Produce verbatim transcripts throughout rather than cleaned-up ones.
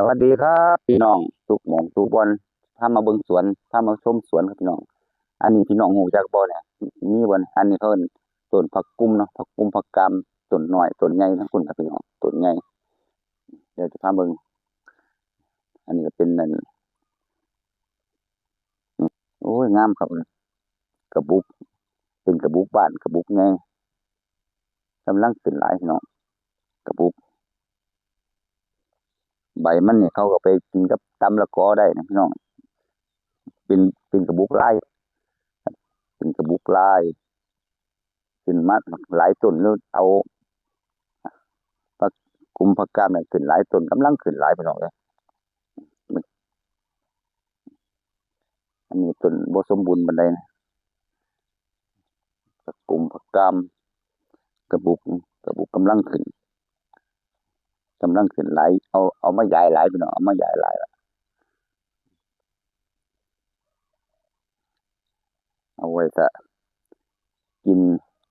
สวัสดีครับพี่น้อง ทุกหม่องทุกบ่อน พามาเบิ่งสวน พามาชมสวนครับพี่น้อง อันนี้พี่น้องรู้จักบ่เนี่ย มีบ่เนี่ย อันนี้เขาเอิ้นต้นผักกุมเนาะ ผักกุม ผักกาม ต้นน้อย ต้นใหญ่ทั้งคุณครับพี่น้อง ต้นใหญ่ เดี๋ยวจะพาเบิ่ง อันนี้ก็เป็นนั่น โอ้ย งามครับ กระบุก เป็นกระบุกบ้าน กระบุกใหญ่ กำลังขึ้นหลายพี่น้อง กระบุก ใบมันนี่เขาก็ไปกินกับตำละกอได้นะพี่น้อง เป็น เป็นกระบุกลาย เป็นกระบุกลาย ขึ้นมาหลายต้นอยู่ เอาผักกุม ผักกามเนี่ยขึ้นหลายต้น กำลังขึ้นหลายพี่น้องเอ้ย อันนี้ต้นบ่สมบูรณ์ปานใดนะ ผักกุม ผักกาม กระบุก กระบุกกำลังขึ้น กำลังขึ้นหลาย เอา เอามายายหลายพี่น้อง เอามายายหลายละ เอาไว้ถ้ากิน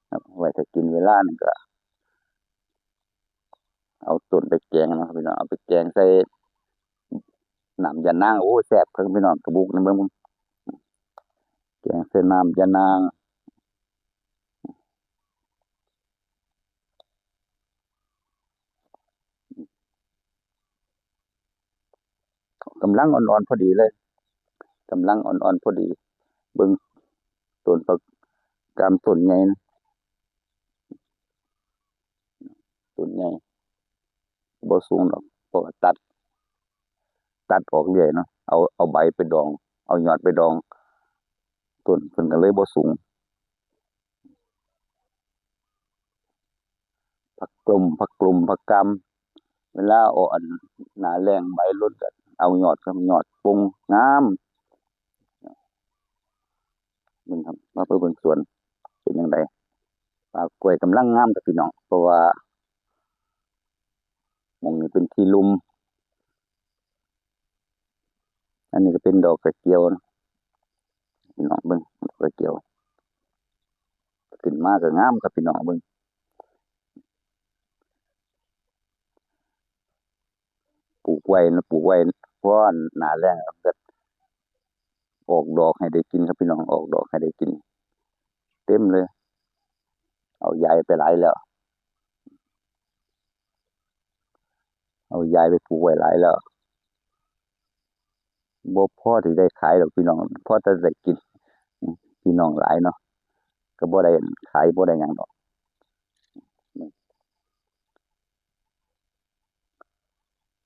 ครับ เอาไว้ถ้ากินเวลานั่นก็ เอาต้นไปแกงนะครับพี่น้อง เอาไปแกงใส่น้ำยานาง โอ้ แซ่บครับพี่น้อง กระบุกนี่เบิ่ง แกงใส่น้ำยานาง กำลังอ่อนๆพอดีเลย กำลังอ่อนๆพอดี เบิ่งต้นผักกามต้นใหญ่นะ ต้นใหญ่ บ่สูงดอก เพราะว่าตัด ตัดออกเรื่อยเนาะ เอา เอาใบไปดอง เอายอดไปดอง ต้นเพิ่นก็เลยบ่สูง ผักกลุ่ม ผักกลุ่ม ผักกาม เวลาอ่อน หน้าแล้งใบหล่นก็เอายอดครับ ยอดป่ง งาม เบิ่งครับ มาไปเบิ่งสวน เป็นจั่งใด ป่ากล้วยกำลังงามครับพี่น้อง เพราะว่าหม่องนี้เป็นที่ลุ่ม อันนี้ก็เป็นดอกกระเจียวนะ พี่น้องเบิ่ง ดอกกระเจียว ขึ้นมาก็งามครับพี่น้องเบิ่ง ปลูกไว้นะ ปลูกไว้ เพราะหน้าแล้งก็ออกดอกให้ได้กินครับพี่น้อง ออกดอกให้ได้กิน เต็มเลย เอายายไปหลายแล้ว เอายายไปปลูกไว้หลายแล้ว บ่พอที่ได้ขายดอกพี่น้อง พอแต่ได้กิน พี่น้องหลายเนาะ ก็บ่ได้ขาย บ่ได้หยังดอก